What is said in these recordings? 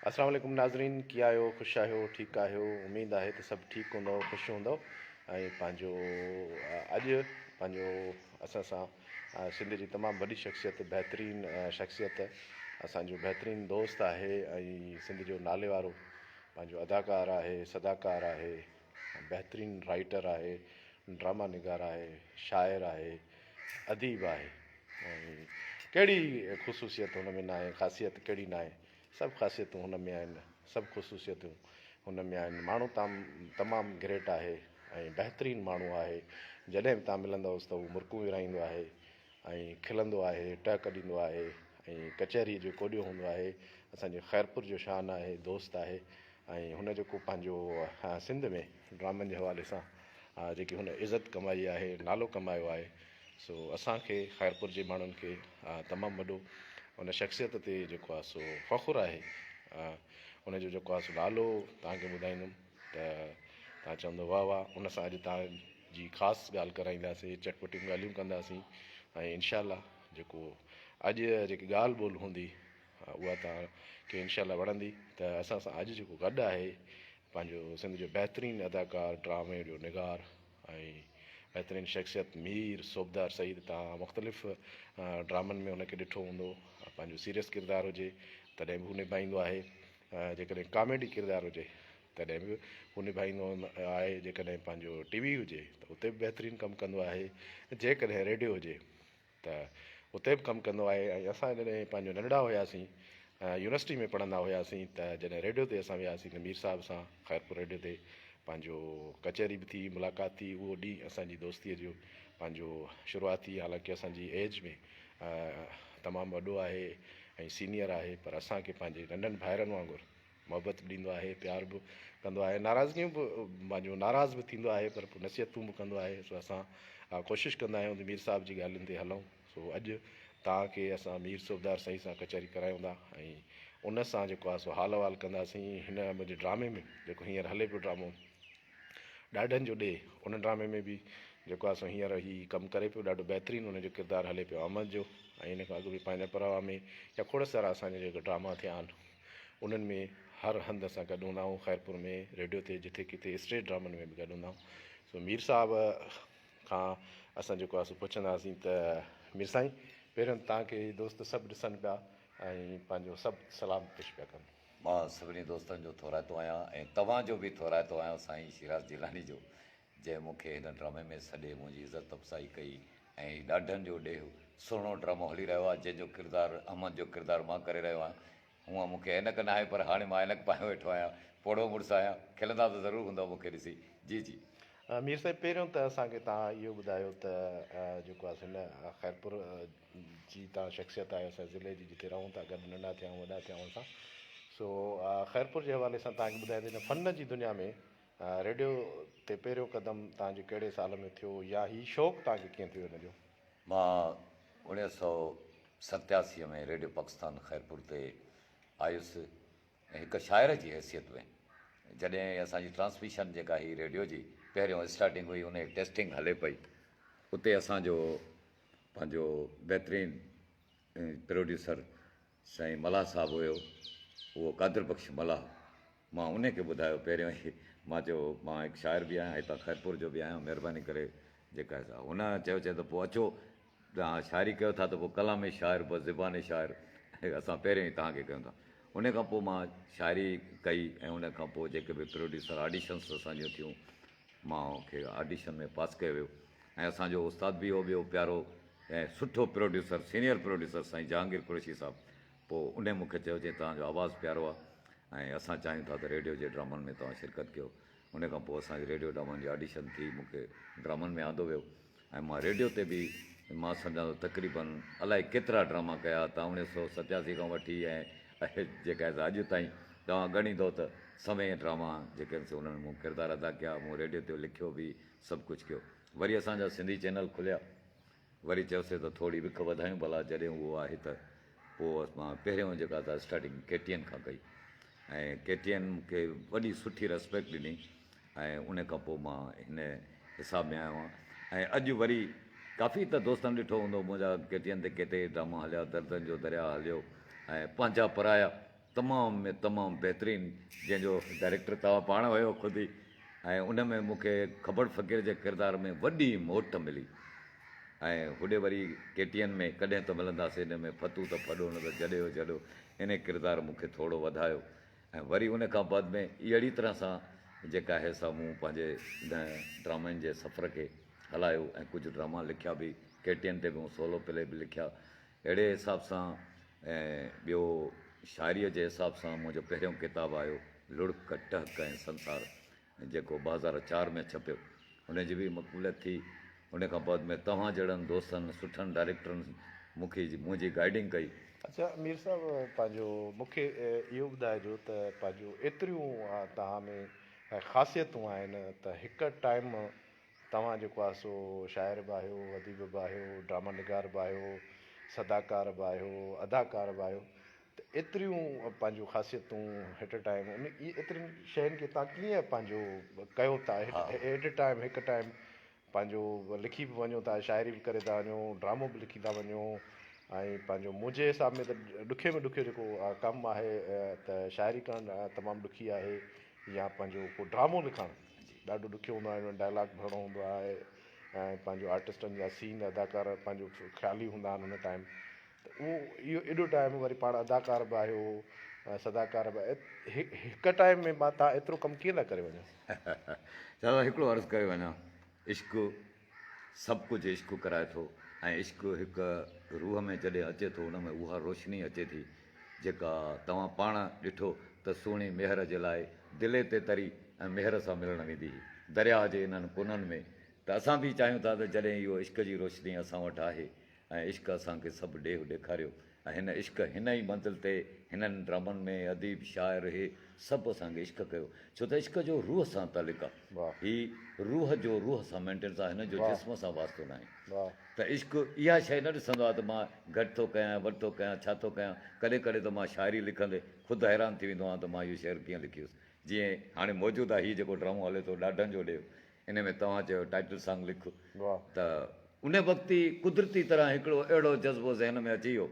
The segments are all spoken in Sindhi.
السلام عليڪم ناظرين ڪي آهيو خوش آهيو ٺيڪ آهيو اميد آهي ته سڀ ٺيڪ هوندو خوش هوندو ۽ پنهنجو اڄ پنهنجو اسان سان سنڌ جي تمام وڏي شخصيت بهترين شخصيت اسان جو بهترين دوست آهي ۽ سنڌ جو نالي وارو پنهنجو اداڪار آهي صداڪار آهي بهترين رائيٽر آهي ڊراما نگار آهي شاعر آهي اديب آهي ۽ ڪهڙي خصوصيت هن ۾ ناهي، خاصيت ڪهڙي ناهي، سڀ خاصيتون هن ۾ آهن، سڀ خصوصيتون هن ۾ آهن، ماڻهو تام تمام گريٽ آهي ۽ بهترين ماڻهو آهي، جڏهن به توهان ملندؤس ته هو مرڪون ورهائيندو آهي ۽ کلندو آهي، ٽهڪ ڏيندو آهي ۽ ڪچهريء جو ڪوڏيو هوندو آهي، اسان جي خيرپور جو شان آهي، دوست آهي ۽ هن جيڪو پنهنجو سنڌ ۾ ڊرامن جي حوالي سان جيڪي هن عزت ڪمائي آهي، نالو ڪمايو آهي، سو اسان کي خيرپور جي ماڻهن کي تمام وڏو ان شخصيت تي جيڪو آهي سو فخر آهي. ان جو جيڪو آهي سو نالو توهان کي ٻڌائيندم ته توهان چوندو واهه واهه ان سان اڄ توهان جي خاص ڳالهه ڪرائينداسين، چٽپٽيون ڳالهيون ڪنداسين ۽ انشاء الله جيڪو اڄ جيڪي ڳالهه ٻولهه هوندي اها توهان کي انشاء الله وڻندي ته اسان سان اڄ جيڪو گڏ آهي پنهنجو سنڌ جو بهترين اداڪار، ڊرامي جو نگار ۽ بهترين شخصيت مير صوبدار سعيد توهان مختلف ڊرامن ۾ هن کي ڏٺو هوندو پنهنجو سيريس ڪردار هجي تڏهن به هو نڀائيندو آهي جيڪڏهن ڪاميڊي ڪردار هجي تڏهن به هو نڀائيندو آهي جيڪڏهن پنهنجو ٽي وي هجي ته اتي به بهترين ڪم ڪندو آهي جيڪڏهن ريڊيو هجي ته اتي به ڪم ڪندو آهي ۽ اسان جڏهن پنهنجو ننڍڙا هياسين يونيورسٽي ۾ پڙهندا هياسين ته جڏهن ريڊيو تي اسان وياسين ته مير صاحب سان خيرپور ريڊيو تي پنهنجو ڪچهري به ٿي ملاقات ٿي اهو ڏينهن اسان جي دوستيء جو پنهنجو شروعات ٿي حالانڪه اسان جي ايج ۾ تمام وڏو آهي ۽ سينيئر آهي پر اسان کي پنهنجي ننڍن ڀائرن وانگر محبت به ڏيندو آهي، پيار به ڪندو آهي، ناراضگيون به پنهنجو ناراض به ٿيندو آهي پر پوء نصيحتون به ڪندو آهي سو اسان ڪوشش ڪندا آهيون ته مير صاحب جي ڳالهين تي هلون سو اڄ توهان کي اسان مير صوبدار سائين سان ڪچهري ڪرايون ٿا ۽ ان سان جيڪو آهي سو حال احوال ڪنداسين هن منهنجي ڊرامي ۾ جيڪو هينئر هلي پيو ڊرامو ڏاڍن جو ڏيهه ان ڊرامي ۾ به جيڪو آهي سو هينئر هي ڪم ڪري پيو ڏاڍو بهترين ان جو ڪردار هلي پيو احمد جو ۽ ان کان اڳ به پنهنجا پراوا ۾ يا کوڙ سارا اسان جا جيڪا ڊراما ٿيا آهن انهن ۾ هر هنڌ اسان گڏ هوندا آهيون خيرپور ۾ ريڊيو تي جٿي ڪٿي اسٽيج ڊرامن ۾ به گڏ هوندا آهيون سو مير صاحب کان اسان جيڪو آهي سو پڇنداسين ته مير سائين پهريون توهان کي دوست سڀ ڏسن پيا ۽ پنهنجو سڀ سلام پيش پيا ڪن. مان سڀني دوستن جو ٿورائتو آهيان ۽ توهان جو به ٿورائتو آهيان سائين شيراز جيلاني جو جنهن مون کي هن ڊرامي ۾ سڏي منهنجي عزت افزائي ڪئي ۽ هي ڏاڍن جو ڏيهه سهڻو ڊرامو هلي رهيو آهي جنهن جو ڪردار احمد جو ڪردار مان ڪري رهيو آهيان هونء مون کي عينڪ ناهي پر هاڻي مان عينڪ پايو ويٺو آهيان. پوڙهو مڙس آهيان. کلندا ته ضرور هوندؤ مون کي ڏسي. جي جي. مير صاحب پهريون ته اسان کي توهان اهو ٻڌايو ته جيڪو آهي سو هن خيرپور جي توهان شخصيت آهيو اسان ضلعي جي جتي رهون ٿا گڏ ننڍا ٿيا آهيون وڏا ٿيا آهيون اسان سو خيرپور جي حوالي سان توهان کي ٻڌايو ته هن فن جي دنيا ۾ ريڊيو تي پهريون قدم توهان جو ڪهڙي سال ۾ ٿيو يا هي شوق توهان کي ڪيئن ٿيو هن جو؟ مان 1987 ۾ ريڊيو پاڪستان خيرپور تي آيس ۽ هڪ شاعر جي حيثيت ۾ جڏهن اسان جي ٽرانسميشن جيڪا هئي ريڊيو جي پهريون اسٽارٽنگ هئي ان جي ٽيسٽنگ هلي پئي اتي اسان جو پنهنجو بهترين پروڊيوسر سائين ملاح صاحب هيو اهو قادر بخش ملاح مان انهي کي ٻڌايو پهريون ئي مان چيو مان هڪ شاعر به آهيان هتان خيرپور جو به آهيان مهرباني ڪري جيڪا سا هن چيو چي ته پوء اچو توهان شاعري ڪيو ٿا ته پوء ڪلام شاعر به زبان شاعر اسان پهريون ئي توهان کي ڪيون ٿا انهي کان پوء مان شاعري ڪئي ۽ ان کان پوء جيڪي به پروڊيوسر آڊيشنس اسان جون ٿيون مان کي آڊيشن ۾ پاس ڪيو ويو ۽ اسان جو استاد به هو ٻيو پيارو ۽ سٺو پروڊيوسر سينيئر پروڊيوسر سائين جهانگير قريشي صاحب پوء انهي مون کي چيو چي توهان جو آواز پيارو آ ۽ اسان چاهيون ٿا ته ريڊيو جي ڊرامن ۾ توهان شرڪت ڪيو انهي کان پوء اسان جي ريڊيو ڊرامن جي آڊيشن ٿي مون کي ڊرامن ۾ آندو ويو ۽ مان ريڊيو تي به مان سمجهان ٿو تقريبن الائي ڪيترا ڊراما ڪيا تان اوڻيهه سو ستياسي کان وٺي ۽ جيڪا آهي سا اڄ تائين توهان ڳڻيندو ته سوين ڊراما جيڪي آهن سي انهن ۾ مون ڪردار ادا ڪيا مون ريڊيو تي لکيو به سڀ ڪجهه ڪيو وري اسان جا سنڌي چينل کليا وري چيوسي ته ٿوري وک وڌايون ڀلا جڏهن اهو آهي ته پوء مان پهريون جيڪا ته اسٽارٽنگ ڪي ٽي اين کان ڪئي ۽ ڪي ٽي اين مون کي وڏي سٺي ريسپيڪٽ ڏني ۽ ان کان پوء مان هن حساب ۾ آيو آهيان ۽ اڄ وري ڪافي ته دوستن ڏٺو هوندو منهنجا ڪي ٽي اين تي ڪيتري ڊراما هليا دردن جو درياء هليو ۽ پنهنجا پرايا. تمام ۾ تمام بهترين جنهن جو ڊائريڪٽر توهان پاڻ هيو خود ئي ۽ ان ۾ مون کي کبڙ فقير جي ڪردار ۾ وڏي موٽ ملي ۽ هوڏي وري ڪي ٽي اين ۾ ڪڏهن ته ملنداسين ان ۾ ڦتو ته ڦڏو نه ته جڏيو جڏو انهي ڪردار مون کي ٿورو وڌايو ۽ وري ان کان بعد ۾ اهڙي طرح سان جيڪا آهي سا مون پنهنجي ڊرامن جي سفر کي هلايو ۽ ڪجهه ڊراما لکيا به ڪي ٽي اين تي به مون سولو پلي به لکيا اهڙي حساب سان ۽ ٻيو شاعريء جي حساب سان منهنجو پهريون ڪتاب آيو لڙڪ، ٽهڪ ۽ سنسار جيڪو 2004 ۾ ڇپيو ان جي به مقبوليت ٿي. ان کان بعد ۾ توهان جهڙن دوستن سٺن ڊائريڪٽرن مون کي منهنجي گائيڊنگ ڪئي. اڇا مير صاحب پنهنجو مون کي اهو ٻڌائجو ته پنهنجو ايتريون توهان ۾ خاصيتون آهن ته هڪ ٽائيم توهان جيڪو آهي سو شاعر به آهيو، اديب به آهيو، ڊراما نگار به آهيو، صداڪار به آهيو، اداڪار به آهيو ته ايتريون پنهنجون خاصيتون هيٽ اي ٽائيم ان ايترين شين کي توهان ڪيئن پنهنجو ڪيو ٿا ايٽ اي ٽائيم هڪ ٽائيم پنهنجو لکي به وڃو ٿا شاعري به ڪري ٿا وڃو ڊرامو به لکي ٿا وڃو ۽ پنهنجو منهنجي حساب ۾ ته ڏکي ۾ ڏکيو جيڪو ڪم آهي ته شاعري ڪرڻ تمام ڏکي آهي يا پنهنجو ڪو ڊرامو لکڻ ڏاڍو ڏکيو هوندو آهي ان ۾ ڊائلاگ ڀرڻو هوندو آهي ۽ پنهنجو آرٽسٽن جا سين اداڪار پنهنجو خيالي هوندا آهن ان ٽائيم ته اهو اهو ايڏو ٽائيم وري پاڻ اداڪار به آهيو صداڪار به هڪ ٽائيم ۾ مان تان ايترو ڪم ڪيئن ٿا ڪري وڃو. دادا هڪڙو عرض ڪري وڃان عشق سڀ ڪجهه عشق ڪرائي ٿو ۽ عشق هڪ روح ۾ جڏهن اچي ٿو ان ۾ اها روشني اچي ٿي جيڪا توهان پاڻ ڏٺو ته سهڻي ميهر جي لاء دلي تي تري ۽ ميهر سان ملڻ ويندي هئي درياهه جي انهن ڪنن ۾ ته اسان به چاهيون ٿا ته جڏهن اهو عشق جي روشني اسان وٽ آهي ۽ عشق اسان کي سڀ ڏيهه ڏيکاريو ۽ هن عشق هن ئي منزل تي هنن ڊرامن ۾ اديب شاعر هي سڀ اسان کي عشق ڪيو ڇو ته عشق جو روح سان تعلق آ هي روح جو روح سان مينٽينس آ هن جو جسم سان واسطو ناهي ته عشق اها شيء نه ڏسندو آ ته مان گهٽ ٿو ڪيان يا وڌ ٿو ڪيان ڇا ٿو ڪيان ڪڏهن ڪڏهن ته مان شاعري لکندي خود حيران ٿي ويندو آهيان ته مان اهو شعر ڪيئن لکيس جيئن هاڻي موجوده هي جيڪو ڊرامو هلي ٿو ڏاڍن جو ڏيهه ان ۾ توهان چيو ٽائيٽل سانگ لک ته ان وقت ئي قدرتي طرح هڪڙو اهڙو جذبو ذهن ۾ اچي ويو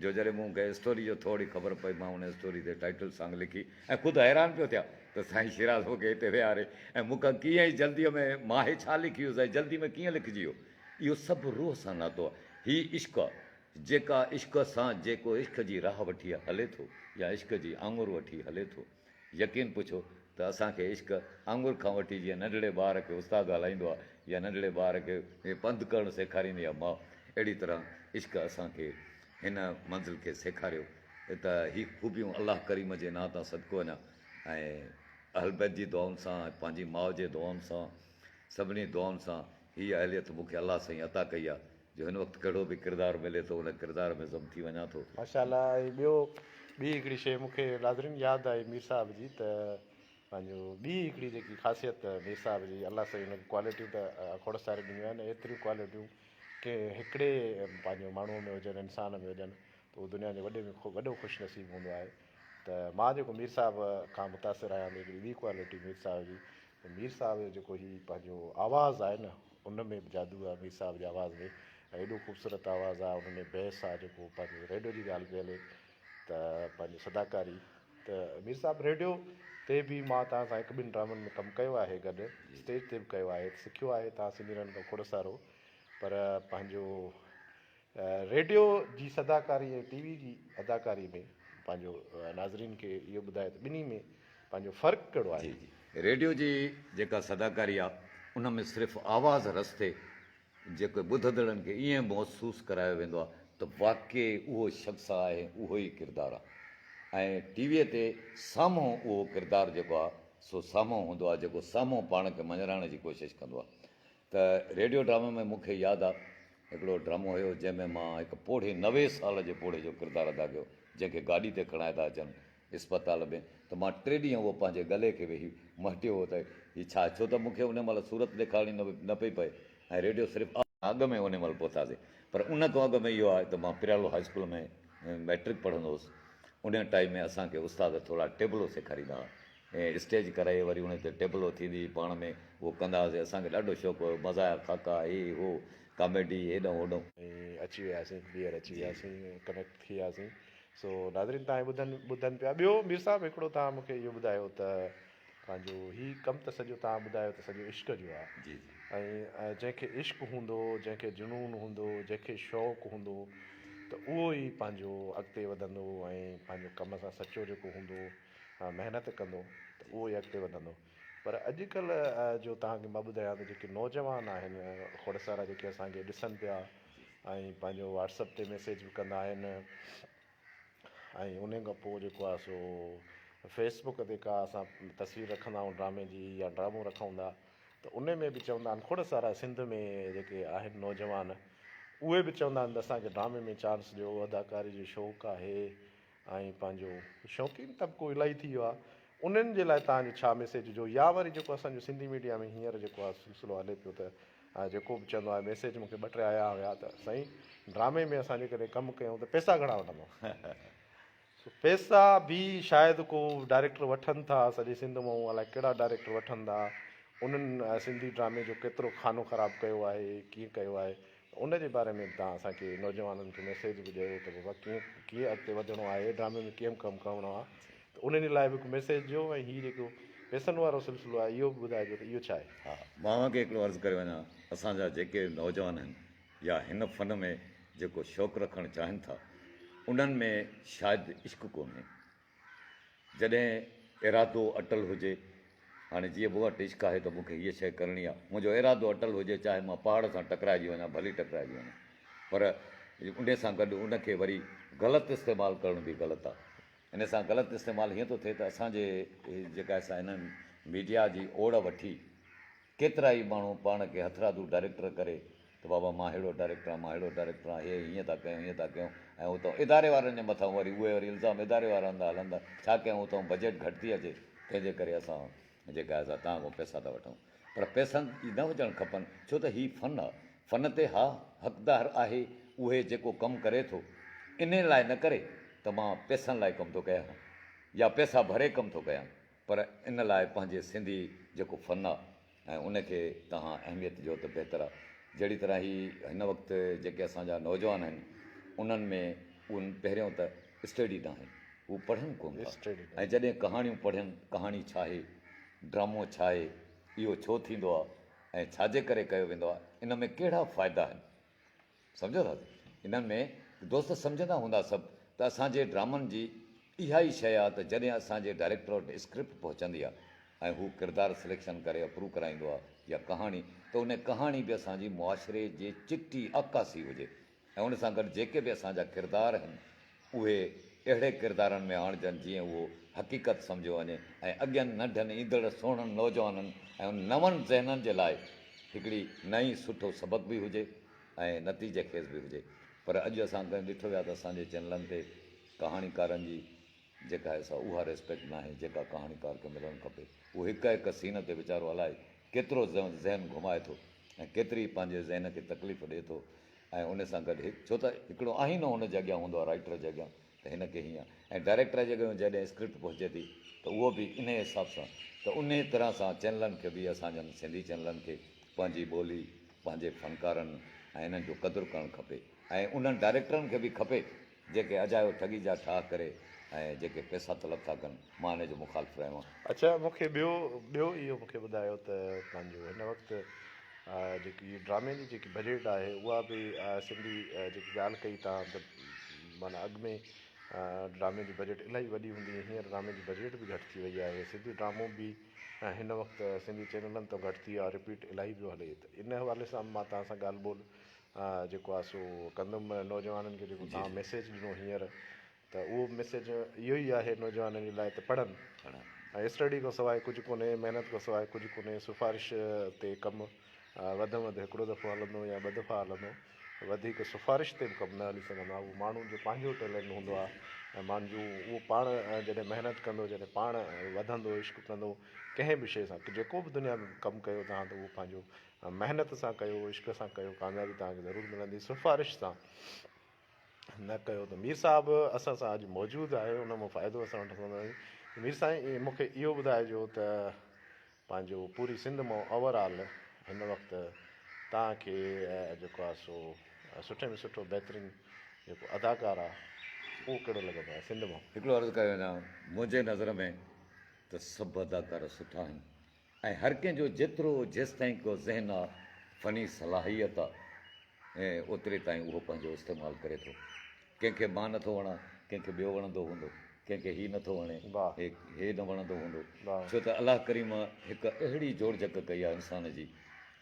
جو جڏهن مون کي اسٽوري جو ٿوري خبر پئي مان ان اسٽوري تي ٽائيٽل سانگ لکي ۽ خود حيران پيو ٿيان ته سائين شيراز مون کي هتي ويهاري ۽ مون کان ڪيئن ئي جلديء ۾ مان هي ڇا لکي ويس ۽ جلدي ۾ ڪيئن لکجي ويو. اهو سڀ روح سان ناتو آهي. هي عشق آهي. جيڪا عشق سان جيڪو عشق جي راهه وٺي هلي ٿو يا عشق جي آڱر وٺي هلي ٿو. يقين پڇو ته اسان کي عشق آڱر کان وٺي جيئن ننڍڙي ٻار کي استاد هلائيندو آهي يا ننڍڙي ٻار کي پنڌ ڪرڻ سيکاريندي آهي ماء اهڙي طرح عشق اسان کي هن منزل کي سيکاريو ته هي خوبيون الله ڪريم جي نانء تان صدقو وڃان ۽ اهل بيت جي دعائن سان ۽ پنهنجي ماء جي دعائن سان سڀني دعائن سان هيء اهليت مون کي الله سائين عطا ڪئي آهي جو هن وقت ڪهڙو به ڪردار ملي ٿو ان ڪردار ۾ ضم ٿي وڃان ٿو. ماشاء الله ۽ ٻيو ٻي هڪڙي شيء مون کي ناظرين ياد آئي مير صاحب جي ته پنهنجو ٻي هڪڙي جيڪي خاصيت مير صاحب جي الله سائين هن کي ڪوالٽيون ته کوڙ ساريون ڏنيون آهن ايتريون ڪوالٽيون ڪنهن هڪڙي پنهنجو ماڻهوء ۾ هجن انسان ۾ هجن ته اهو دنيا جو وڏي ۾ وڏو خوش نصيب هوندو آهي ته مان جيڪو مير صاحب کان متاثر آهيان ته هڪڙي ٻي ڪوالٽي مير صاحب جي ته مير صاحب جو جيڪو هي پنهنجو آواز آهي نه ان ۾ به جادو آهي مير صاحب جي آواز ۾ ۽ ايڏو خوبصورت آواز آهي ان ۾ بيس آهي جيڪو پنهنجو ريڊيو جي ڳالهه پئي هلي ته پنهنجو صداڪاري ته مير صاحب ريڊيو تي به مان توهان سان هڪ ٻن ڊرامن ۾ ڪم ڪيو آهي گڏ اسٽيج تي به ڪيو آهي سکيو آهي توهان سينيئرن کان کوڙ سارو پر پنهنجو ريڊيو جي صداڪاري ۽ ٽي وي جي اداڪاري ۾ پنهنجو ناظرين کي اهو ٻڌايو ته ٻنهي ۾ پنهنجو فرق ڪهڙو آهي؟ جي جي ريڊيو جي جيڪا صداڪاري آ ان ۾ صرف آواز رستي جيڪو ٻڌندڙن کي ائين محسوس ڪرايو ويندو آ ته واقعي اهو شخص آهي ۽ اهو ئي ڪردار آ ۽ ٽي وي تي سامهون اهو ڪردار جيڪو آ سو سامهون هوندو آ جيڪو سامهون پاڻ کي مڃرائڻ جي ڪوشش ڪندو آ ته ريڊيو ڊرامي ۾ مون کي ياد آ هڪڙو ڊرامو هيو جنهن ۾ مان هڪ پوڙهي 90 سال جي پوڙهي جو ڪردار ادا ڪيو جنهن کي گاڏي تي کڻائي ٿا اچن اسپتال ۾ ته مان ٽي ڏينهن اهو پنهنجي ڳلي کي ويهي مهٽيو هو ته هي ڇا ڇو ته مون کي ان مهل صورت ڏيکارڻي نه پئي پئي ۽ ريڊيو صرف اڳ ۾ ان مهل پهتاسين پر ان کان اڳ ۾ اهو آهي ته مان پريالو هاء اسڪول ۾ مئٽرڪ پڙهندو هوس ان ٽائيم ۾ اسان کي استاد ٿورا ٽيبلو سيکاريندا هئا ۽ اسٽيج ڪرائي وري ان تي ٽيبلو ٿيندي هئي پاڻ ۾ اهو ڪندا هئاسين اسان کي ڏاڍو شوق هيو مزاح خاڪا هي هو ڪاميڊي هيڏانهن هوڏانهن. ۽ اچي وياسين ٻيهر اچي وياسين ڪنيڪٽ ٿي وياسين. سو ناظرين توهان هي ٻڌن ٻڌن پيا ٻيو مير صاحب هڪڙو توهان مون کي اهو ٻڌايو ته پنهنجو هي ڪم ته سڄو توهان ٻڌايو ته سڄو عشق جو آهي جي جي. ۽ جنهن کي عشق هوندو جنهن کي جنون هوندو جنهن کي شوق هوندو ته اهو ئي پنهنجو اڳتي وڌندو ۽ پنهنجو ڪم سان سچو جيڪو هوندو محنت ڪندو ته اهو ئي اڳتي وڌندو پر اڄڪلهه جو توهان کي مان ٻڌايان ته جيڪي نوجوان آهن کوڙ سارا جيڪي اسان کي ڏسن پيا ۽ پنهنجو واٽس اپ تي ميسيج به ڪندا آهن ۽ انهي کان پوء جيڪو آهي سو فيس بڪ تي ڪا اسان تصوير رکندا آهيون ڊرامي جي يا ڊرامو رکون ٿا ته انهي ۾ به چوندا آهن کوڙ سارا سنڌ ۾ جيڪي آهن نوجوان اهي به چوندا آهن ته اسان کي ڊرامي ۾ چانس ڏيو اداڪاري جو شوق آهي ۽ پنهنجو شوقين طبقو الاهي ٿي ويو آهي انهن جي لاء توهان جو ڇا ميسيج جو يا وري جيڪو اسان جو سنڌي ميڊيا ۾ هينئر جيڪو آهي سلسلو هلي پيو ته جيڪو به چوندو آهي ميسيج مون کي ٻه ٽي آيا هيا ته سائين ڊرامي ۾ اسان جيڪڏهن ڪم ڪيون ته پئسا گهڻا وٺندو سو پئسا به شايد ڪو ڊائريڪٽر وٺن ٿا سڄي سنڌ مان الائي ڪهڙا ڊائريڪٽر وٺن ٿا انهن سنڌي ڊرامي جو ڪيترو خانو خراب ڪيو آهي ڪيئن ڪيو آهي ان جي باري ۾ به توهان اسان کي نوجوانن کي ميسيج به ڏيو ته بابا ڪيئن ڪيئن اڳتي وڌڻو آهي ڊرامي ۾ ڪيئن ڪم ڪرڻو آهي ته انهن جي لاء به هڪ ميسيج ڏيو ۽ هي جيڪو پئسن وارو سلسلو آهي اهو به ٻڌائجو ته اهو ڇا آهي. ها مان اوهان کي هڪڙو عرض ڪري وڃان اسان جا جيڪي نوجوان آهن يا هن فن ۾ جيڪو شوق رکڻ چاهين ٿا انهن ۾ شايد عشق ڪونهي جڏهن ارادو اٽل هجي، هاڻي جيئن مون وٽ عشق آهي ته مون کي هيء شيء ڪرڻي آهي، منهنجو ارادو اٽل هجي چاهي مان پهاڙ سان ٽڪرائجي وڃان ڀلي ٽڪرائجي وڃان پر انهي سان گڏ ان کي وري غلط استعمال ڪرڻ به غلط آهي. انهي سان غلط استعمال هيئن ٿو ٿئي ته اسان جي جيڪا سا هن ميڊيا جي اوڙ وٺي ڪيترائي ماڻهو پاڻ کي هٿرادو ڊائريڪٽر ڪري ته بابا مان ههڙو ڊائريڪٽر آهيان مان ههڙو ڊائريڪٽر آهيان هي هيئن ٿا ڪيون هيئن ٿا ڪيون ۽ اتان اداري وارن جي مٿان وري اهي وري الزام اداري وارن تان هلن ٿا ڇا ڪيون اتان بجيٽ گهٽ ٿي اچي تنهن جي ڪري اسان جيڪا آهي سا توهان کان پئسا ٿا وٺون پر پئسن نه هجڻ کپن ڇو ته هي فن آهي فن تي ها حقدار آهي اهي جيڪو ڪم ڪري ٿو انهي لاء نه ڪري ته مان پئسن لاء ڪم ٿو ڪيان يا پئسا ڀري ڪم ٿو ڪيان پر ان لاء پنهنجي سنڌي جيڪو فن آ ۽ ان کي توهان اهميت ڏيو ته بهتر آ. جهڙي طرح هي هن وقت جيڪي اسان جا نوجوان آهن انهن ۾ ان پهريون ته اسٽيڊي ناهن هو پڙهن ڪونه ٿا ۽ جڏهن ڪهاڻيون پڙهن ڪهاڻي ڇاهي ڊرامو ڇاهي اهو ڇو ٿيندو آ ۽ ڇاجي ڪري ڪيو ويندو آ ان ۾ ڪهڙا فائدا آهن سمجهو ٿا انهن ۾ دوست سمجهندا هوندا سڀ ته اسان جي ڊرامن جي اها ئي شيء آ ته جڏهن اسان جي ڊائريڪٽر وٽ اسڪرپٽ پهچندي آ ۽ هو ڪردار سليڪشن ڪري اپروو ڪرائيندو آ يا ڪهاڻي ته ان ڪهاڻي به اسان جي معاشري جي چٽي عڪاسي هجي ۽ ان سان گڏ جيڪي به اسان جا ڪردار هن اهي اهڙي ڪردارن ۾ آڻجن جيئن اهو حقيقت سمجهيو وڃي ۽ اڳين ننڍن ايندڙ سهڻن نوجوانن ۽ ان نون ذهنن جي لاء هڪڙي نئين سٺو سبق به هجي ۽ نتيجي خيز به هجي پر اڄ اسان ڪڏهن ڏٺو ويا ته اسان جي چينلن تي ڪهاڻيڪارن جي جيڪا آهي سا اها ريسپيڪٽ ناهي جيڪا ڪهاڻيڪار کي ملڻ کپي اهو هڪ هڪ سين تي ويچارو الائي ڪيترو ذهن گهمائي ٿو ۽ ڪيتري پنهنجي ذهن کي تڪليف ڏئي ٿو ۽ ان سان گڏ هڪ ڇو ته هڪڙو آئينو هن جي اڳيان هوندو آهي رائيٽر جي اڳيان ته هن کي هيئن ۽ ڊائريڪٽر جي اڳيان جڏهن اسڪرپٽ پهچي ٿي ته اهو به انهي حساب سان ته انهي طرح سان چينلن کي به اسان جن سنڌي چينلن کي پنهنجي ٻولي پنهنجي فنڪارن ۽ انهن جو قدر ڪرڻ کپي ۽ انهن ڊائريڪٽرن کي به کپي جيڪي اجايو ٺڳي جا ٺاهه ڪري ۽ جيڪي پئسا طلب ٿا ڪن مان انهي جو مخالف رهيو آهيان. اڇا مون کي ٻيو ٻيو اهو مون کي ٻڌايو ته پنهنجو هن وقت جيڪي ڊرامي جي جيڪي بجيٽ آهي اها به سنڌي جيڪي ڳالهه ڪئي تان ته معنيٰ اڳ ۾ ڊرامي جي بجيٽ الاهي وڏي هوندي هئي هينئر ڊرامي جي بجيٽ به گهٽ ٿي وئي آهي سنڌي ڊرامو به هن وقت سنڌي چينلن تان گهٽ ٿي ويو آهي رپيٽ الاهي پيو هلي ته ان حوالي سان مان توهان سان ڳالهه ٻولهه جيڪو آهي سو ڪندم نوجوانن کي جيڪو توهان ميسيج ڏنو هينئر ته اهو ميسيج اهو ئي آهي نوجوانن جي لاء ته پڙهن ۽ اسٽڊي کان سواء ڪجهه ڪونهي، محنت کان سواء ڪجهه ڪونهي، سفارش تي ڪم وڌ ۾ وڌ هڪڙو دفعو هلندو يا ٻه دفعا هلندو، وڌيڪ سفارش تي به ڪم نه هلي سگهندو آهي، اهو ماڻهو جو پنهنجو ٽيلنٽ هوندو آهي ۽ ماڻهو جو اهو پاڻ جڏهن محنت ڪندو، جڏهن پاڻ وڌندو، عشق ڪندو ڪنهن به شيء سان جيڪو به دنيا ۾ ڪم ڪيو توهان ته اهو پنهنجو محنت سان ڪيو، عشق سان ڪيو، ڪاميابي توهان کي ضرور ملندي، سفارش سان. نه ڪيو ته مير صاحب اسان سان اڄ موجود آهي ان مان فائدو اسان وٺنداسين مير سائين مون کي اهو ٻڌائجو ته پنهنجو پوري سنڌ مان اوور آل هن وقت توهان کي جيڪو آهي سو سٺي ۾ سٺو بهترين جيڪو اداڪار آهي اهو ڪهڙو لڳندو آهي سنڌ مان؟ هڪڙو عرض ڪيو وڃان منهنجي نظر ۾ ته سڀ اداڪار سٺا آهن ۽ هر ڪنهن جو جيترو جيستائين ڪو ذهن آ فني صلاحيت آ ۽ اوتري تائين اهو پنهنجو استعمال ڪري ٿو. ڪنهن کي مان نٿو وڻان، ڪنهن کي ٻيو وڻندو هوندو، ڪنهن کي هي نٿو وڻي، هي نه وڻندو هوندو. ڇو ته الله ڪريم هڪ اهڙي جوڙجڪ ڪئي آ انسان جي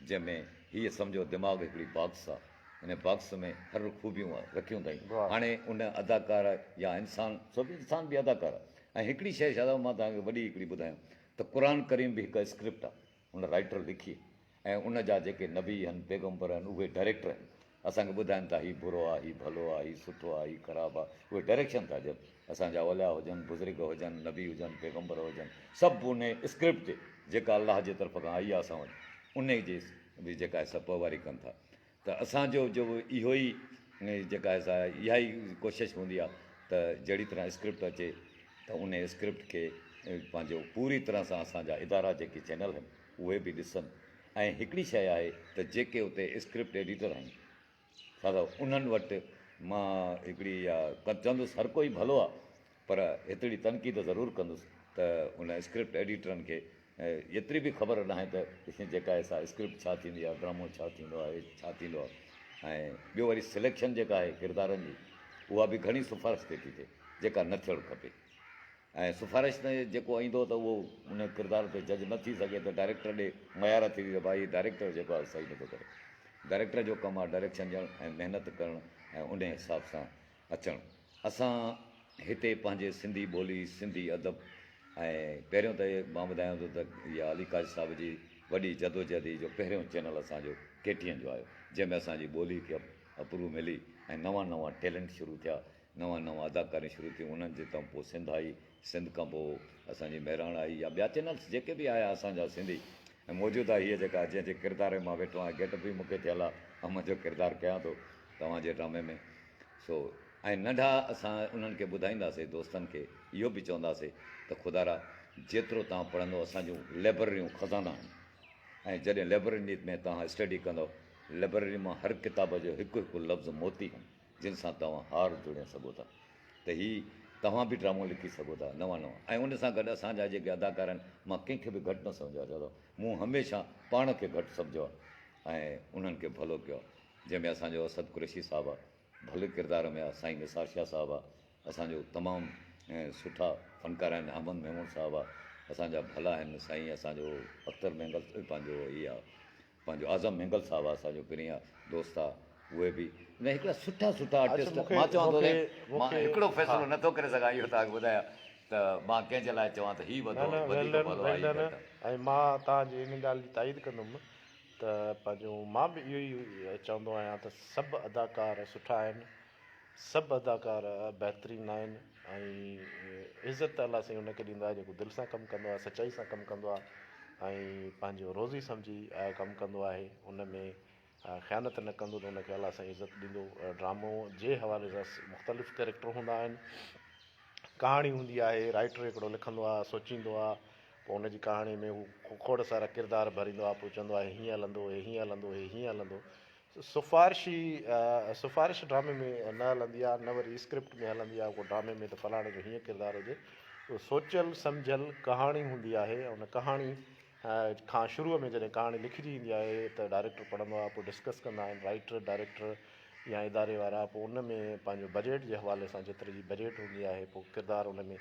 جنهن ۾ هيء سمجهو دماغ هڪڙي باڪس آ، ان باڪس ۾ هر خوبيون رکيون اٿائين. هاڻي ان اداڪار يا انسان، سو به انسان به اداڪار آ ۽ هڪڙي شيء شاهه صاحب مان توهان کي وڏي هڪڙي ٻڌايان ته قرآن ڪريم به هڪ اسڪرپٽ آ، ان رائيٽر لکي ۽ ان جا جيڪي نبي هن، پيغمبر هن، اهي ڊائريڪٽر هن. اسان کي ٻڌائن ٿا هي برو آ، هي ڀلو آ، هي سٺو آ، هي خراب آ، اهي ڊائريڪشن ٿا ڏين. اسان جا اولياء هجن، بزرگ هجن، نبي هجن، پيغمبر هجن، سڀ انهي اسڪرپٽ جي جيڪا الله جي طرف کان آئي آ اسان وٽ، انهي جي به جيڪا آهي سا پوئواري ڪن ٿا. ته اسان جو جو اهو ئي جيڪا آهي سا اها ئي ڪوشش هوندي آ ته جهڙي طرح اسڪرپٽ اچي ته انهي اسڪرپٽ کي پنهنجو پوري طرح سان اسان جا ادارا جيڪي چينل هن اهي به ڏسن ۽ هڪڙي شيء آهي ته جيڪي اتي اسڪرپٽ ايڊيٽر آهن سا انهن وٽ مان هڪڙي اها چوندس هر ڪوئي ڀلو آ پر هيتري تنقيد ضرور ڪندس ته ان اسڪرپٽ ايڊيٽرن کي ايتري به خبر ناهي ته جيڪا آهي سا اسڪرپٽ ڇا ٿيندي آهي ڊرامو ڇا ٿيندو آهي ڇا ٿيندو آهي ۽ ٻيو وري سليڪشن جيڪا آهي ڪردارن جي اها به گهڻي سفارش تي ٿي ٿئي جيڪا نه ٿيڻ کپي ۽ سفارش تي جيڪو ايندو ته اهو ان ڪردار تي جج نه ٿي سگهي ته ڊائريڪٽر ڏي ميار ٿيندي ته ڀائي ڊائريڪٽر جيڪو آهي صحيح نٿو ڪري ڊائريڪٽر جو ڪم آهي ڊائريڪشن ڏيڻ ۽ محنت ڪرڻ ۽ ان حساب سان اچڻ. اسان هتي پنهنجي سنڌي ٻولي، سنڌي ادب ۽ پهريون ته مان ٻڌايان ٿو ته اها علي قاضي صاحب جي وڏي جدوجهد هئي جو پهريون چينل اسان جو ڪي ٽي اين جو آيو جنهن ۾ اسان جي ٻولي کي اپرو ملي ۽ نوان نوان ٽيلنٽ شروع ٿيا، نوان نوان اداڪاريون شروع ٿيون انهن جي تان پوء سنڌ آئي، سنڌ کان پوء اسان جي مهراڻ آئي يا ٻيا چينلس جيڪي به آيا اسان جا سنڌي ۽ موجوده هيء جيڪا جنهن جي ڪردار ۾ مان ويٺو آهيان گيٽ اپ به مون کي ٿيل آهي ۽ مان جو ڪردار ڪيان ٿو توهان جي ڊرامي ۾. سو ۽ ننڍا اسان انهن کي ٻڌائينداسي دوستن کي اهو به چونداسي ته خدارا جيترو توهان پڙهندو اسان جون لئبرريون خزانا آهن ۽ جڏهن لئبرري ۾ توهان اسٽڊي ڪندو لئبرري مان هر ڪتاب جو هڪ هڪ لفظ موتي آهن جن سان توهان هار جوڙي سگهو ٿا ته هي توهان به ڊرامو لکي سگهو ٿا نوان نوان ۽ ان سان گڏ اسان جا جيڪي اداڪار آهن مان ڪنهن کي به گهٽ نه سمجهيو آهي چوندو مون هميشه پاڻ کي گهٽ سمجهيو آهي ۽ انهن کي ڀلو ڪيو آهي جنهن ۾ اسان جو اسد قريشي صاحب آ ڀلي ڪردار ۾ آ سائين نثار شاهه صاحب آ اسان جو تمام سٺا فنڪار آهن احمد ميمڻ صاحب آ اسان جا ڀلا آهن سائين اسان جو اختر مينگل پنهنجو هي آ پنهنجو اعظم مينگل صاحب آ اسان جو پرين آ دوست آ اهي به نه هڪڙا سٺا سٺا آرٽسٽ مان چوان ٿو مان هڪڙو فيصلو نٿو ڪري سگهان اهو توهان کي ٻڌايان ته مان ڪنهن جي لاء چوان ته هي وڌو وڌيڪ ڀلو آ هي گهٽ آ. ۽ مان توهان جي ان ڳالهه جي تائيد ڪندم ته پنهنجو مان به اهو ئي چوندو آهيان ته سڀ اداڪار سٺا آهن سڀ اداڪار بهترين آهن ۽ عزت الله سائين ان کي ڏيندو آهي جيڪو دل سان ڪم ڪندو آهي سچائي سان ڪم ڪندو آهي ۽ پنهنجو روزي سمجهي ڪم ڪندو آهي ان ۾ خيانت نه ڪندو ته ان کي الله سائين عزت ڏيندو ڊرامو جي حوالي سان مختلف ڪريڪٽر هوندا آهن ڪهاڻي هوندي آهي رائيٽر هڪڙو لکندو آهي سوچيندو آهي پوء ان جي ڪهاڻي ۾ هو کوڙ سارا ڪردار ڀريندو آهي پوء چوندو آهي هيئن هلندو هي هيئن هلندو هي هيئن هلندو سفارشي سفارش ڊرامي ۾ نه هلندي آهي نه وري اسڪرپٽ ۾ هلندي آهي ڪو ڊرامي ۾ ته فلاڻي جو هيئن ڪردار هجي سوچيل سمجهيل ڪهاڻي هوندي آهي ان ڪهاڻي کان شروع ۾ جڏهن ڪهاڻي لکجي ايندي آهي ته ڊائريڪٽر پڙهندو آهي پوء ڊسڪس ڪندا آهن رائيٽر ڊائريڪٽر يا اداري وارا پوء ان ۾ پنهنجو بجيٽ جي حوالي سان جيتري جي بجيٽ هوندي آهي پوء ڪردار ان ۾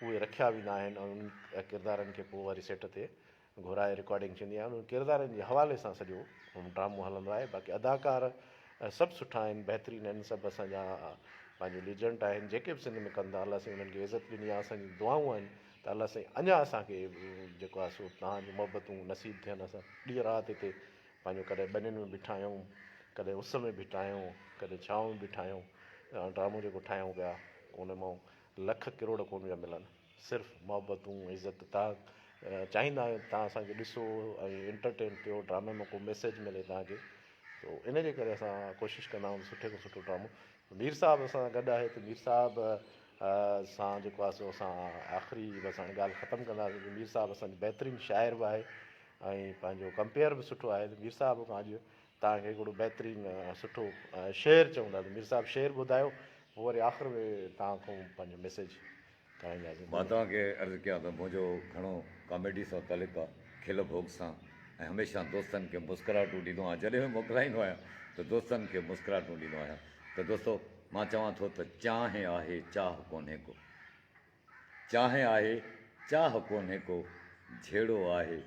اهي رکيا ويندا آهن ۽ انهن ڪردارن کي پوء وري سيٽ تي گهرائي رڪارڊنگ ٿيندي آهي انهن ڪردارن جي حوالي سان سڄو ڊرامو هلندو آهي باقي اداڪار سڀ سٺا آهن بهترين آهن سڀ اسان جا پنهنجو ليجنڊ آهن جيڪي به سنڌ ۾ ڪن ٿا الله سائين انهن کي عزت ڏني آهي اسان جون دعائون آهن ته الله سائين اڃا اسان کي جيڪو آهي سو توهان جون محبتون نصيب ٿين اسان ڏينهن رات هتي پنهنجو ڪڏهن ٻنين ۾ بيٺا آهيون ڪڏهن اس ۾ بيٺا آهيون ڪڏهن ڇانو ۾ بيٺا آهيون ڊرامو جيڪو ٺاهيون پيا ان مان لک ڪروڙ ڪونه پيا ملن صرف محبتون عزت توهان چاهيندا آهيو ته توهان اسان کي ڏسو ۽ انٽرٽين ٿيو ڊرامي مان ڪو ميسيج ملي توهان کي تو ان جي ڪري اسان ڪوشش ڪندا آهيون سٺي کان سٺو ڊرامو مير صاحب اسان سان گڏ آهي ته مير صاحب سان جيڪو آهي سو اسان آخري بس هاڻي ڳالهه ختم ڪنداسين جو مير صاحب اسان جو بهترين شاعر به آهي ۽ پنهنجو ڪمپيئر به سٺو آهي ته مير صاحب کان اڄ توهان کي هڪڙو بهترين سٺو شعر چونداسين مير صاحب شعر ٻڌايو پوء وري آخر ۾ توهان کان پنهنجو ميسيج ڪرائينداسين. مان توهان کي عرض ڪيان ته منهنجو گهڻو ڪاميڊي سان تعلق آ، کل ڀوڳ سان ۽ هميشه دوستن کي مسڪراهٽون ڏيندو آهيان، جڏهن به موڪلائيندو آهيان ته دوستن کي مسڪراهٽون ڏيندو آهيان ته دوستو مان چوان ٿو ته چانهه آهي چاهه ڪونهي ڪو. چانهه آهي چاهه ڪونهي ڪو، جهيڙو آهي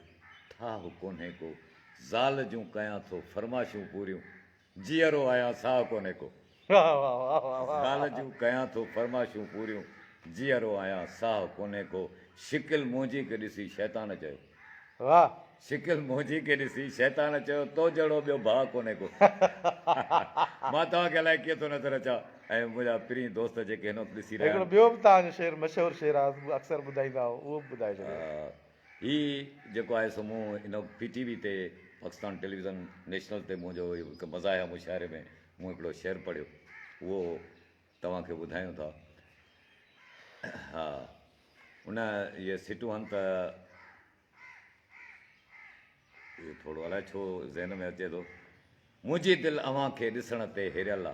ٺاهه ڪونهي ڪو، زال جون ڪيان ٿو فرمائشون پوريون، جيئرو آهيان ساهه ڪونهي ڪو. زال جون ڪيان ٿو فرمائشون پوريون، جيئرو آهيان ساهه ڪونهي ڪو، شڪل منهنجي کي ڏسي شيطان چيو. شڪل منهنجي کي ڏسي شيطان چيو تو جهڙو ٻيو ڀاء ڪونهي ڪو. مان توهان کي الائي ڪيئن ٿو نظر اچان ۽ منهنجا پرين دوست جيڪي هن وقت ڏسي رهيا هڪڙو آهن. ٻيو به توهان جو شعر مشهور شعر آهي اڪثر ٻڌائيندا آهيو اهو به ٻڌائي ڇڏيو. هي جيڪو آهي سو مون هن وقت پي ٽي وي تي پاڪستان ٽيليويزن نيشنل تي منهنجو هڪ مزاحيه مشاعري ۾ مون هڪڙو شعر پڙهيو اهو توهان کي ٻڌايون ٿا. ها ان اهي سٽون هن ته اهو ٿورو الائي ڇو ذهن ۾ اچي ٿو. منهنجي دل اوهان کي ڏسڻ تي هريل آ.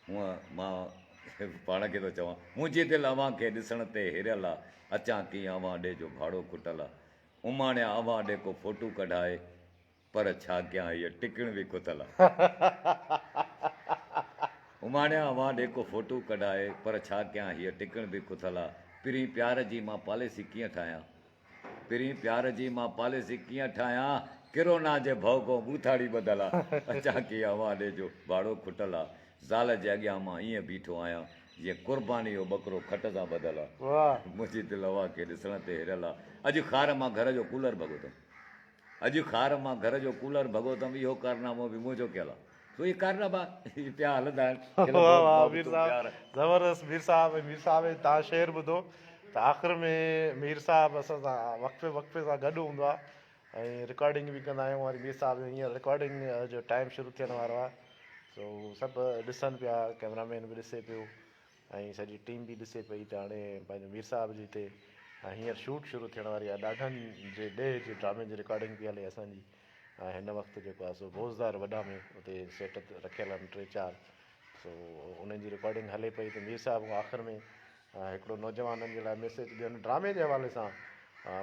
هونء مان پاڻ کي ٿو چوان. منهنجي دل اوهان کي ڏسڻ تي هريل آ. اچان ڪيئن اوهان ڏي جو ڀاڙو کٽل آ. اماڻيان اوهان ڏي ڪو فوٽو ڪڍائي. پر ڇا ڪيان هيء ٽڪڻ به کتل آ. اماڻيان اوهان ڏي ڪو فوٽو ڪڍائي. پر ڇا ڪيان هيء ٽڪڻ به کتل آ. پرين پيار جي مان پاليسي ڪيئن ٺاهيان. پرين پيار جي مان پاليسي ڪيئن ٺاهيان، ڪرونا جي ڀؤ کان ٻوٿاڙي ٻڌل آ، اچان ڪيئن اوهان ڏي جو ڀاڙو کٽل آ، زال جي اڳيان مان ائين بيٺو آهيان، جيئن قرباني جو ٻڪرو کٽ سان ٻڌل آ، منهنجي دل اوهان کي ڏسڻ تي هريل آ، اڄ خار مان گهر جو ڪولر ڀڳو اٿم. اڄ خار مان گهر جو ڪولر ڀڳو اٿم اهو ڪارنامو به منهنجو ڪيل آ. سو اهي ڪارناما پيا هلندا آهن. کل واھ ڀوڳ واھ مير محبتون صاحب پيار. زبردست مير صاحب ۽ مير صاحب جو تان شعر ٻڌو ته آخر ۾ مير صاحب اسان سان وقفي وقفي سان گڏ هوندو آ ۽ رڪارڊنگ به ڪندا آهيون وري مير صاحب جو هينئر رڪارڊنگ جو ٽائيم شروع ٿيڻ وارو آ سو سڀ ڏسن پيا ڪئميرا مين به ڏسي پيو ۽ سڄي ٽيم به ڏسي پئي ته هاڻي پنهنجو مير صاحب جي هتي هينئر شوٽ شروع ٿيڻ واري آهي ڏاڍن جي ڏيهه جي ڊرامي جي رڪارڊنگ پئي هلي اسان جي ۽ هن وقت جيڪو آهي سو بوزدار وڏا ۾ اتي سيٽ رکيل آهن ٽي چار سو انهن جي رڪارڊنگ هلي پئي ته مير صاحب کان آخر ۾ هڪڙو نوجوانن جي لاء ميسيج ڏين ڊرامي جي حوالي سان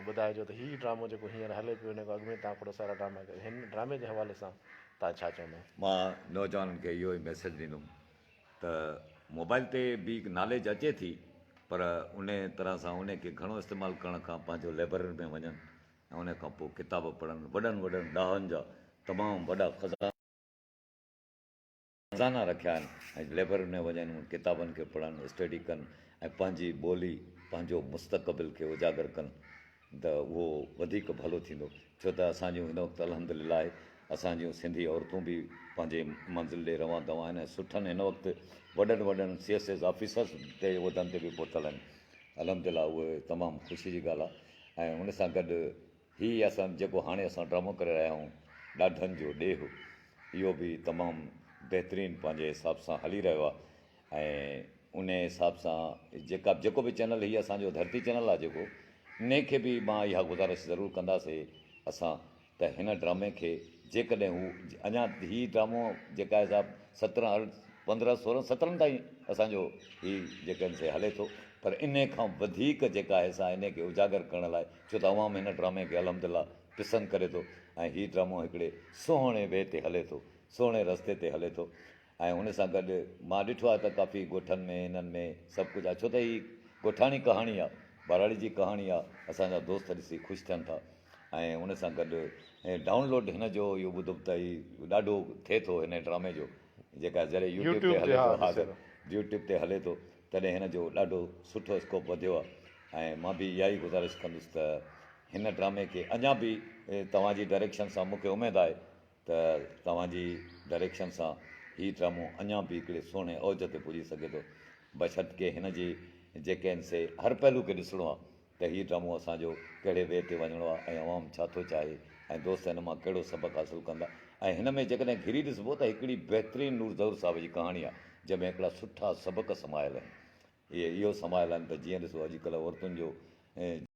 ٻڌائجو ته هي ڊرامو جيڪو هينئر هلي پيو ان کان اڳ ۾ تان کوڙ سارا ڊراما هن ڊرامي جي حوالي سان تان ڇا چوندو؟ مان نوجوانن کي اهو ئي ميسيج ڏيندم ته موبائل تي به ناليج اچي ٿي پر ان طرح سان ان کي گهڻو استعمال ڪرڻ کان پنهنجو لئبرري ۾ وڃن ۽ ان کان پوء ڪتاب پڙهن وڏن وڏن ڏاهن جا تمام وڏا خزانا رکيا آهن ۽ لئبرري ۾ وڃن انهن ڪتابن کي پڙهن اسٽڊي ڪن ۽ پنهنجي ٻولي پنهنجو مستقبل کي اجاگر ڪن ته اهو وڌيڪ ڀلو ٿيندو ڇو ته اسان جون هن وقت الحمد لله اسان جون سنڌي عورتون به پنهنجي منزل ڏي روان دوان آهن ۽ سٺن هن وقت وڏن وڏن سي ايس ايس آفيسرس تي عهدن تي به پهتل آهن الحمد لله اهو تمام خوشي جي ڳالهه آهي ۽ ان سان گڏ هي اسان جيڪو هاڻي اسان ڊرامو ڪري رهيا آهيون ڏاڍن جو ڏيهه اهو به تمام بهترين پنهنجي حساب سان هلي رهيو آهي ۽ انهي حساب سان جيڪا جيڪو به چينل هي اسان جو ڌرتي چينل آهي جيڪو انهي کي به مان اها گذارش ضرور ڪنداسي اسان ته هن ڊرامي کي جيڪڏهن هو اڃا هي ڊرامو جيڪا آهي صاحب سترهن ارڙ پندرهن سورهن سترهن تائين اسان جو هي جيڪا سي هلي ٿو پر انهي کان وڌيڪ جيڪا آهي سا انهي کي اجاگر ڪرڻ لاء ڇو ته عوام هن ڊرامي کي الحمدلله پسند ڪري ٿو ۽ هي ڊرامو هڪڙي سهڻي وي تي هلي ٿو سهڻي رستي تي هلي ٿو ۽ ان سان گڏ مان ڏٺو آهي ته ڪافي ڳوٺن ۾ هنن ۾ سڀ ڪجهه آهي ڇو ته هي ڳوٺاڻي ڪهاڻي آهي ٻهراڙي جي ڪهاڻي آهي اسان جا دوست ڏسي خوش ٿين ٿا ۽ ان سان گڏ ڊائون لوڊ هن جو اهو ٻڌم ته هي ڏاڍو ٿئي ٿو هن ڊرامي جو جيڪا جڏهن يوٽيوب تي هلي ٿو ها يوٽيوب تي هلي ٿو تڏهن هن جو ڏاڍو سٺو اسڪوپ وڌيو آهي ۽ مان به اها ئي گذارش ڪندس ته هن ڊرامي کي اڃا به توهان جي ڊائريڪشن سان مون کي اميد آهي ته توهان جي ڊائريڪشن سان هي ڊرامو اڃا به هڪڙي سهڻي اوج تي پڄي سگهي ٿو بشرطڪه هن جي جيڪي آهن سي هر پهلو کي ڏسڻو آهي ته هي ڊرامو اسان جو ڪهڙي وي تي وڃڻو آهي ۽ عوام ڇا ٿو چاهي ۽ دوست هن مان ڪهڙو سبق حاصل ڪندا ۽ هن ۾ جيڪڏهن گهري ڏسبو ته هڪڙي بهترين نور ظهور صاحب جي ڪهاڻي آهي جنهن ۾ هڪڙا سٺا سبق سمايل آهن اهي اهو سمايل آهن ته جيئن ڏسو اڄڪلهه عورتن جو.